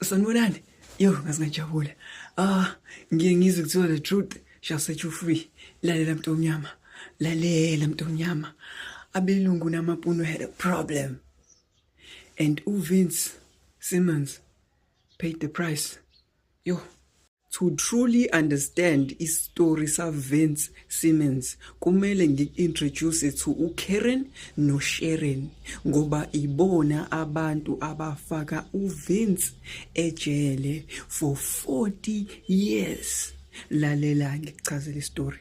Sanibonani. Yo, ngaze ngajabula. Ah, ngiye ngizwe kuthiwa the truth shall set you free. Lalela, mntu omnyama. Lalela, mntu omnyama. Abelungu namaBhunu had a problem. And uVince Simmons paid the price. Yo, to truly understand istory sa Vince Simmons, kumele ngiku-introduce to uKaren noSharon, ngoba ibona abantu abafaka uVince ejele for 40 years. Lalela, ngikuchazela istory.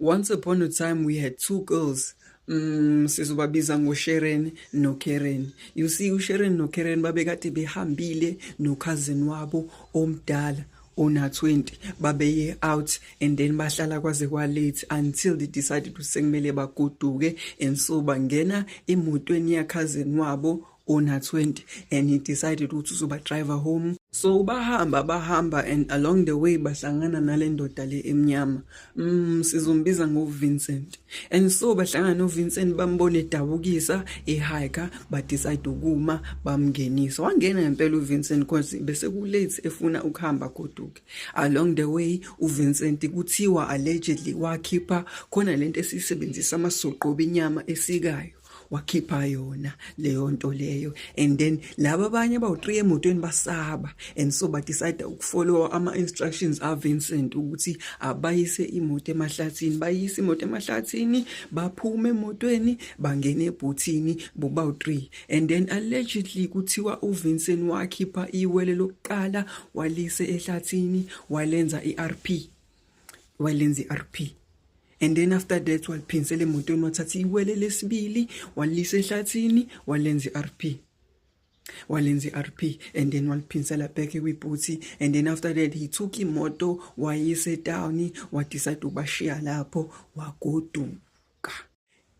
Once upon a time we had two girls. Sizobabiza ngoSharon noKaren. You see, uSharon noKaren babekade behambile no-cousin wabo omdala ona 20. Babeye out and then bahlala kwaze kwa late until they decided ukuthi sekumele bagoduke, and so bangena emotweni ya cousin wabo ona 20 and he decided ukuthi uzoba drive home. So bahamba, bahamba, and along the way bahlangana nale ndoda le emnyama, sizombiza ngoVincent. And so bahlangana noVincent, bambone edabukisa, ehike, ba decide ukuma, bamngenisa. Wangena ngempela uVincent because bese ku late, efuna ukuhamba goduke. Along the way uVincent kuthiwa allegedly wakhipha khona lento esisebenzisa amasoqoba inyama esikayo, wakhipha yona leyo nto leyo, and then laba abanye abawu3 emotweni basaba, and so ba decide ukufollow ama instructions a Vincent ukuthi abayise imoto emahlathini. Bayise imoto emahlathini, baphuma emotweni, bangena ebhuthini bobawu3, and then allegedly kuthiwa uVincent wakhipha iwele lokuqala, walise ehlathini, walenza iRP, walenza iRP, and then after that waliphinsela emotweni, wathatha iwele lesibili, walisa ehlathini, walenza iRP, walenza i-RP, and then waliphinsela back kwibhuthi, and then after that he took imoto, wayise etown, wadecide ukubashiya lapho, wagoduka.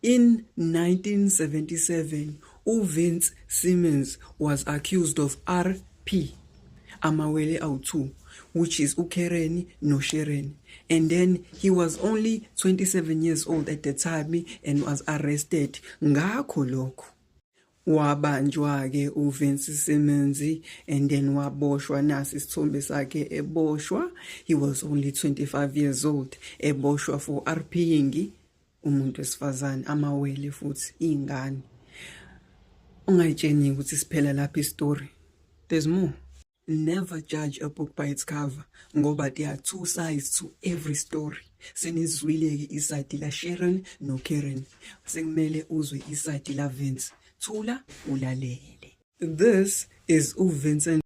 In 1977 uVince Simmons was accused of RP amawele awu2, which is uKaren noSharon, and then he was only 27 years old at the time and was arrested ngakho lokho. Wabanjwa ke uVince Simmons and then waboshwa. Nasi isithombe sakhe eboshwa. He was only 25 years old eboshwa for RPing umuntu wesifazane, amawele futhi ingane. Ungayitsheni ukuthi siphela lapha istory. There's more. Never judge a book by its cover, ngoba there are two sides to every story. Senizwile ke iside la Sharon no Karen, sekumele uzwe iside la Vince. Thula ulalele. This is uVincent.